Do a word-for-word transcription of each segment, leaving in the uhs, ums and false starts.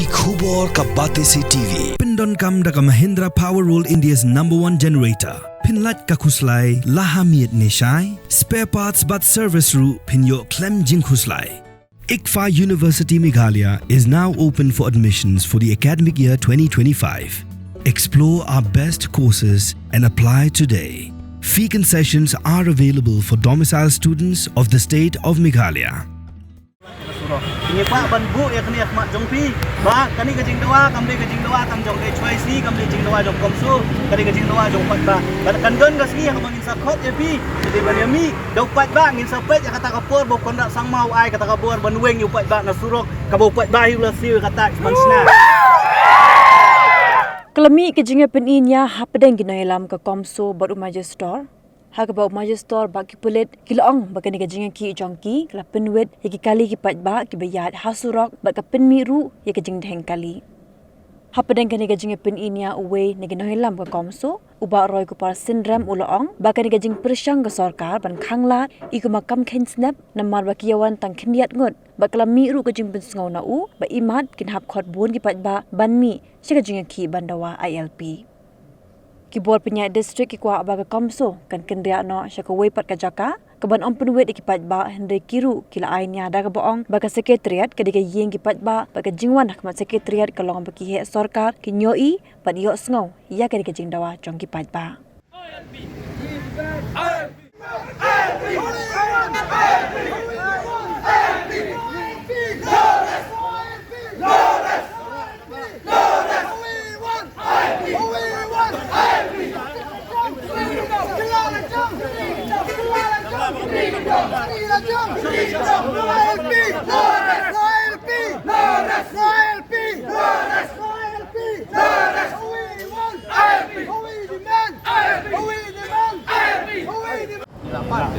Ki khubor ka Batesi T V. Pyndonkam da ka Mahindra Power World, India's number one generator. Pynlait ka khuslai la ha miet ne shai. Spare parts bad service ruh phin ïoh khlem jingkhuslai. ICFAI University Meghalaya is now open for admissions for the academic year twenty twenty-five. Explore our best courses and apply today. Fee concessions are available for domicile students of the state of Meghalaya. Ngi kwah ban buh ïa kane ha khmat jong phi ba kane ka jingdawa kam dei ka jingdawa tang jong ka H Y C, kam dei jingdawa jong CoMSO, ka dei ka jingdawa jong u paidbah. Bad kan don ka sngi ha kaba ngin sa khot ïa phi, ka dei ban ïa mih da u paidbah, ngin sa peit ïa kata ka por ba u Conrad Sangma u ai kata ka bor ban weng ïa u paidbah na surok, kaba u paidbah hi u la siew ïa kata expansion. Ka la mih ka jingïapyni nia hapdeng ki nongïalam ka CoMSO bad u Magistrate. Ha kaba u Magistrate bad ki pulit ki la ong ba kane ka jingïakhih jong ki ka la pynwit ïa ki kali ki paidbah kiba ïaid ha surok bad ka pynmih ruh ïa ka jingdheng kali. Hapdeng kane ka jingïapyni nia, uwei na ki nongïalam ka CoMSO, u Bah Roykupar Synrem, u la ong ba kane ka jingpyrshang ka sorkar ban khanglad i kum kam kheiñ snep namar ba ki ïawan tang khyndiat ngut, bad ka la mih ruh ka jingpynsngew na u ba imat kin hap khot bun ki paidbah ban mih sha ka jingïakhih ban dawa I L P. Ki bor pynïaid district ki kwah ba ka CoMSO kan kynriah noh sha kawei pat ka jaka kaban ym pynwit ïa ki paidbah, hynrei ki ruh ki la ai nia da kaba ong ba ka Secretariat ka dei ka ïing ki paidbah bad ka jingwan ha khmat Secretariat ka long ba ki heh sorkar kin ïohi bad ïohsngew ïa ka dei ka jingdawa jong ki paidbah.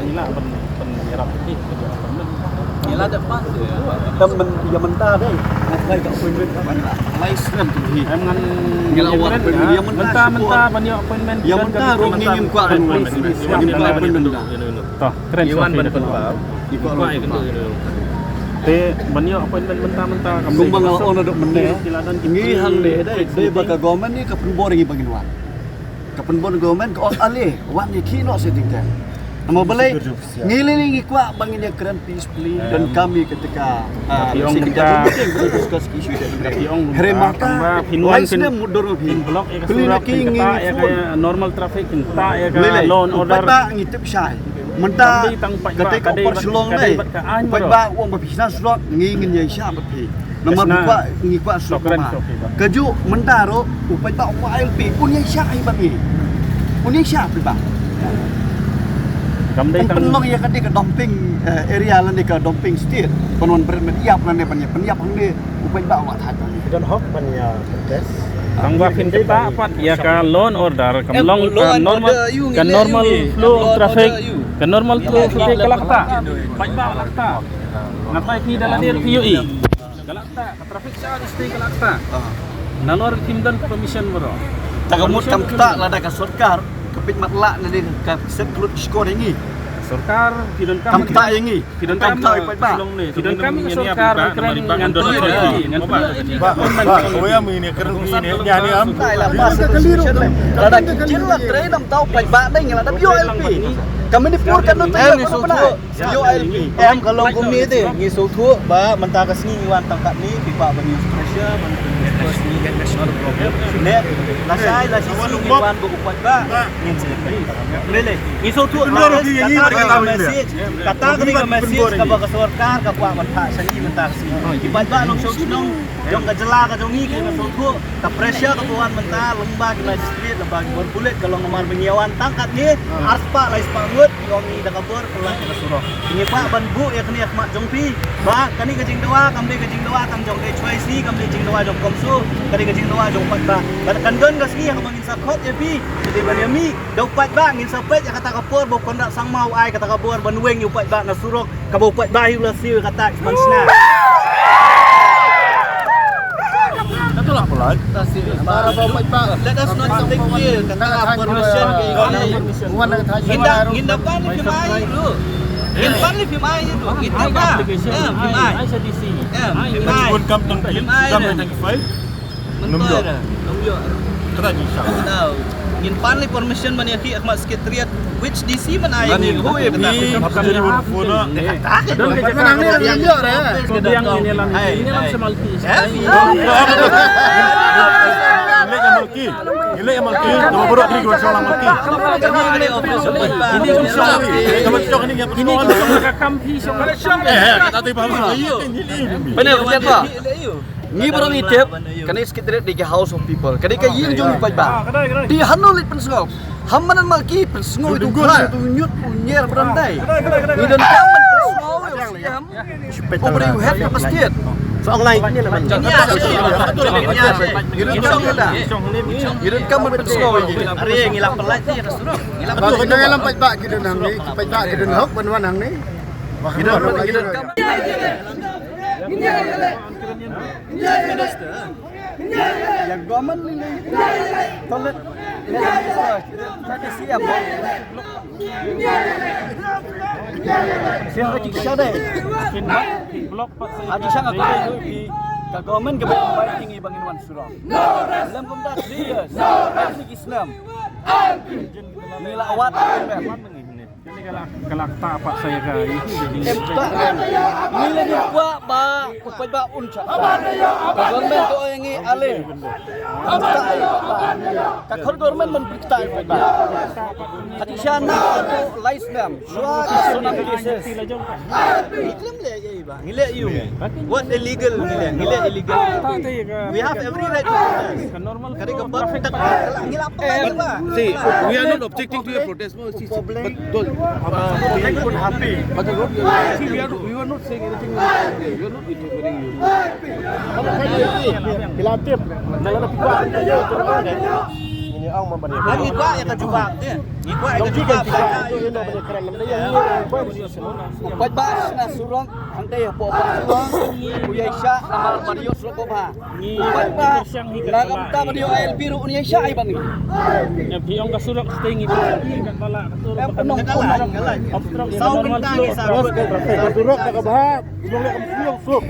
Ngi lah ban, ban ïarap ïa ki, ïa ki appointment. Ngi lah da pass ïa. Tam ban ïa mynta dei. Ngai ka appointment. Lai snem tu hi. Em ngan ïa mynta, mynta ban ïa appointment. Ïa mynta ruh ngi ngim kwah ban wai. Ngim kwah appointment da. To, kren. Ïa wan ban pynpaw. Ïa kwah ban pynpaw. Te ban ïa appointment mynta, mynta kam. Kumba nga la ong naduh mynne. Ngi hangne dei, dei ba ka government ne ka pynbor ngi ba ngin wan. Ka pynbor government ka ong ale, wan ïa ki noh sha jingteng. Namar balei, ngi lei lei ngi kwah ba ngin ïa kren peacefully, donkam ïa kata ka, ah, ka jingïadei, discuss issue. Hynrei mynta, lai snem mut dur phi. Pynlong ïa ka surok, pynktah ïa ka normal traffic, pynktah ïa ka law and order. Ba ngi tip shai. Mynta kata ka por Shillong dei. Paidbah u ong ba phi shna surok, ngi ngin ïaishah bad phi. Namar ngi kwah, ngi kwah surok. Kajuh mynta ruh u paidbah u kwah I L P, un ïaishah hi bad ngi. Un ïaishah paidbah. Kam dei tang pynlong ïa ka dei ka dumping, eh, area lane ka dumping state. Ban wan bret met ïap lane ban ïa pynïap hangne u paidbah u kwah thait lane. Don hok ban ïa protest. Tang ba phin ktah pat ïa ka law and order, kam long ka normal, ka normal flow of traffic, ka normal flow of traffic ka la ktah. Paidbah la ktah. Nga trai phi da lade phi ïohi. Ka la ktah, ka traffic jam state ka la ktah. Nalor kim don permission baroh. Ta ka mut kam ktah lada ka sorkar ka peit matlah lane ka set klut skor ïa ngi. Sorkar ki donkam. Kam ktah ïa ngi. Ki donkam ktah ïa paidbah. Ki donkam ïa sorkar ban kren ngan tu ïa ngan tu ïa. Ba, ba, kawei am ini kren ini nya ni am. Lada ki jin la trei nam tau paidbah dei ngi la dap ïoh I L P. Ka Manipur ka nut ïa ka pynai. Ïoh I L P. Em ka long kumne te, ngi sngewthuh ba mynta ka sngi ngi wan tang katne, phi kwah ban use pressure, ban use pressure, not a problem. Ne, lashai, lashisngi ngi wan ba u paidbah, ngin sa ïa. Lele, ngi sngewthuh, kata ka dei ka message, kata ka dei ka message kaba ka sorkar ka kwah ban phah sha ngi mynta ka sngi. Ki paidbah nongshong shnong jong ka jylla ka jong ngi ki la sngewthuh, ka pressure kaba wan mynta lyngba ki magistrate, lyngba ki bor pulit, ka long namar ba ngi ïa wan tang katne, arspah laispah ngut, ki ong ngi da ka bor, kylla ïa ka surok. Ngi kwah ban buh ïa kane ha khmat jong phi ba kane ka jingdawa kam dei ka jingdawa tang jong ka H Y C, kam dei jingdawa jong CoMSO, ka dei ka jingdawa jong u paidbah. Bad kan don ka sngi ha kaba ngin sa khot ïa phi, ka dei ban ïa mih da u paidbah, ngin sa peit ïa kata ka por ba u Conrad Sangma u ai kata ka bor ban weng ïa u paidbah na surok, kaba u paidbah hi u la siew ïa kata expansion. Let us not speak here. Kata permission ke. Nginda, nginda pan ki mai lu. Ngin pan lei phim ai ïa tu. Ngin pan ba. Application. Em, phim ai. Ai sa D C. Em, phim ai. Kam tang phim ai. Kam tang file. Mynta ïa. Kam ïoh. Kata jingshah. Ngin pan lei permission ban ïa ki khmat secretariat. Which D C man ai. Ani hoi bi. Apa ni phone. Don ke jaka. Yang ini lan. Ini lan semalki. Ini semalki. Ini semalki. Ini semalki. Ini semalki. Ini semalki. Ini semalki. Ini semalki. Ngi baroh ngi tip, kane secretariat dei ka House of People. Kane ka ïing jong u paidbah. Te hano leit pynsngew? Ham madan ma ki pynsngew ïa u khlaiñ, ïa u ñiut, u ñier, ba don dei. Ngi donkam ban pynsngew ïa u C M. U briew u head ka state. So online ni lah. Ngi donkam ban pynsngew ïa u. Ngi donkam ban pynsngew ïa u. Ngi la pynlait ïa ka surok. Ngi la pynlait. Ngi la pynlait. Paidbah ki don hangne, paidbah ki don hok ban wan hangne. Ngi donkam. Ïa government ni, toilet, ïa minister, ka ka C M. Sia ka jingshisha dei. Ka jingshisha nga kyrpad ïa phi, ka government ka bai bai ïa ngi ba ngin wan surok. Lem kumta three years. Ni ki snem. Ngi la wad. Kane ka la, ka la kta pat sa ïa ka. Em ta. Ngi la ngi kwah ba u paidbah un shah. Ka government to ïa ngi ale. Ka khot government ban pyrta ïa u paidbah. Hati shan na to lai snem. Shuwa ki snem cases. Ngi leh ïa i ba. Ngi leh ïa u. What illegal ngi leh? Ngi leh illegal. We have every right to protest. Ka normal. Kane ka bam tak ngi la pynlait ïa ba. See, we are not objecting to your protest. Public, uh, public would happy. But the road, see, we are, we were not saying anything. We are not interfering you. Ngi kwah ïa ka jubab te. Ngi kwah ïa ka jubab. Paidbah na surok, hangta ïa paidbah surok. U ïaishah namar ba ïoh surok ba bha. Ngi pyrshang hi ka, na ka bynta ba dei I L P ruh un ïaishah hi ban ngi. Ïa phi ong ka surok sting hi ka bala ka surok. Em, ka nong, ka nong. Obstruction of normal flow. Surok ka bha, surok ka surok.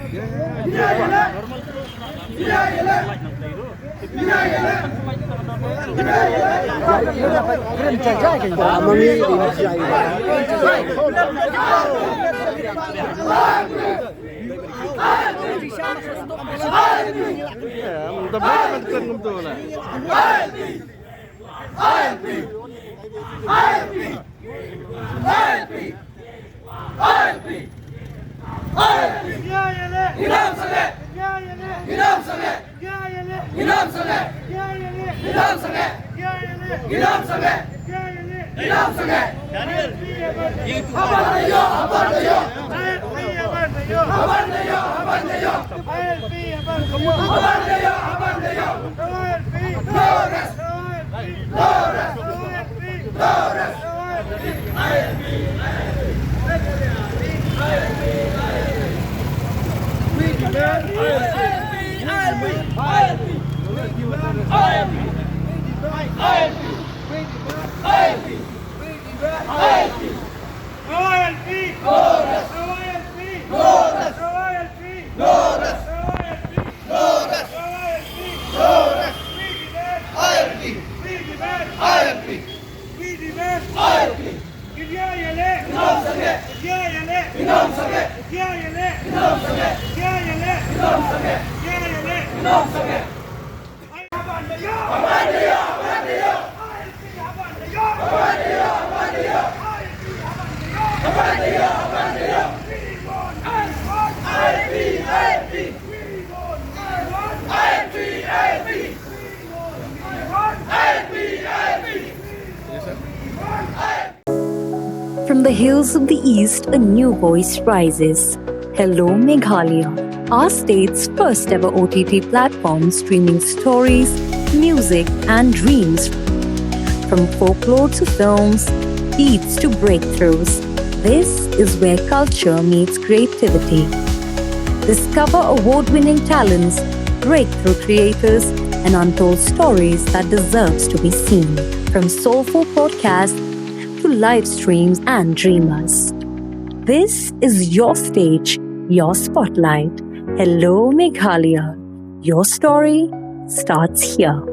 From the hills of the East, a new voice rises. Hello, Meghalaya, our state's first ever O T T platform streaming stories, music, and dreams. From folklore to films, beats to breakthroughs, this is where culture meets creativity. Discover award winning talents, breakthrough creators, and untold stories that deserves to be seen. From soulful podcasts to live streams and dreamers. This is your stage, your spotlight. Hello, Meghalaya. Your story starts here.